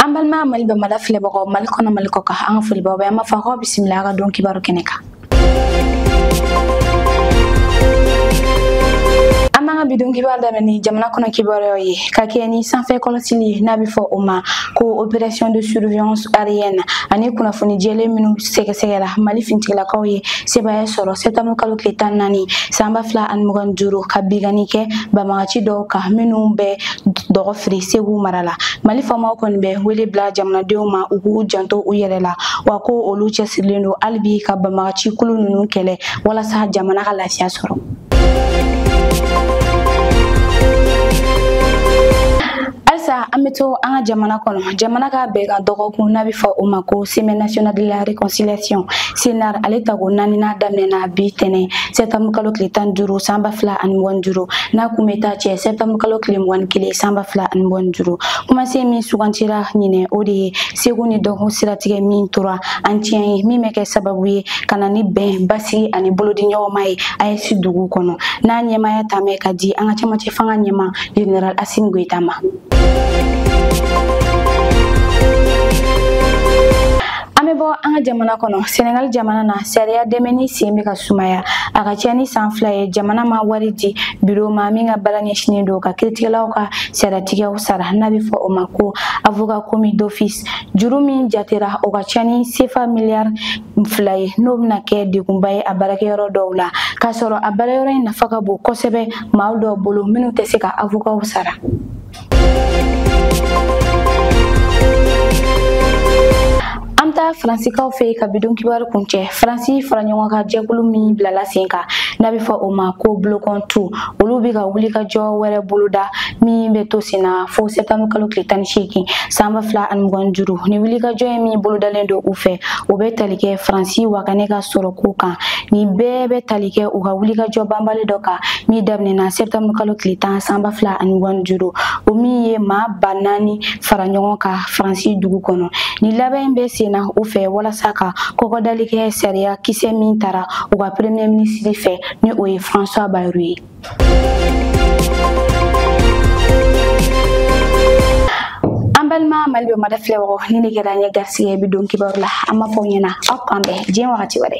An balima Mali bamada filɛbagaw, Mali kɔnɔ, Mali kɔ kan, an ka foli b'aw bɛɛ. An b'a fɔ aw bisimila a ka don kibaru kɛnɛ kan. An b'an ka bi don kibaru daminɛ ni jamana kɔnɔ kibaruyaw ye, ka kɛ ni sanfɛ kɔlɔsili ye, n'a bɛ fɔ o ma ko opération de surveillance aérienne, ani kunnafoni jɛlen minnu sɛgɛsɛgɛra, Mali finitigilakaw ye sebaaya sɔrɔ septembre kalo tile 14 san 2025, ka binkanni kɛ banbagaci dɔw kan minnu bɛ dɔgɔ firi Segu mara la. Mali faamaw kɔni bɛ wele bila jamanadenw ma u k'u janto u yɛrɛ la, wa ko olu cɛsirilen don hali bi ka banbagaci kulu ninnu kɛlɛ walasa jamana ka lafiya sɔrɔ. Halisa an bɛ to an ka jamana kɔnɔ, jamana ka bɛnkan dɔgɔkun, n'a bɛ fɔ o ma ko Semaine nationale de la réconciliation, CNR, ale tako naaninan daminɛna bi tɛnɛn septembre kalo tile 15 san 2025, n'a kun bɛ taa cɛ septembre kalo tile 21 san 2025. Kumasen min sugantira ɲinɛ, o de ye seko ni dɔnko siratigɛ min tora an tiɲɛ ye, min bɛ kɛ sababu ye ka na ni bɛn, basigi ani bolodiɲɔgɔnma ye AES dugu kɔnɔ, n'a ɲɛmaaya taamɛ ka di an ka cɛmancɛ fanga ɲɛma général Assimi Goïta ma. An bɛ bɔ an ka jamana kɔnɔ. Senegal jamana na, sariya dɛmɛni sen bɛ ka sumaya. A ka ca ni san 2 ye, jamana ma wari di biro ma min ka baara ɲɛsinnen don ka kiiritigɛlaw ka sariyatigɛw sara, n'a bɛ fɔ o ma ko avocat commis d'office. Juru min jatera, o ka ca ni sefa miliyari 2 ye, n'o bɛna kɛ degunba ye a baarakɛyɔrɔ dɔw la, k'a sɔrɔ a baarayɔrɔ in nafa ka bon kosɛbɛ maa dɔw bolo minnu tɛ se ka avocatw sara. An taa Faransikaw fɛ ka bidon kibaru kuncɛ. Faransi fara ɲɔgɔn kan jɛkulu min bilala sen kan, n'a bɛ fɔ o ma ko Bloquons-Tout, olu bɛ ka wuli ka jɔ wɛrɛ boloda min bɛ to sen na fo septembre kalo tile 18 san 2025. Ni wuli ka jɔ ye min bolodalen don u fɛ, o bɛ tali kɛ Faransi wakanɛ ka sɔrɔ ko kan. Nin bɛɛ bɛ tali kɛ u ka wuli ka jɔ banbali dɔ kan min daminɛna septembre kalo tile 10 san 2025, o min ye maa 4000 fara ɲɔgɔn kan Faransi dugu kɔnɔ. Nin labɛn in bɛ sen na u fɛ walasa ka kɔkɔdali kɛ sariya kisɛ min tara u ka premier ministre fɛ, ni o ye François Bayrou ye. An balima Mali bɛ mada filɛbagaw, ni ne kɛra an ye garisɛgɛ bi don kibaru la, an b'a fɔ aw ɲɛna aw k'an bɛn diɲɛ wagati wɛrɛ.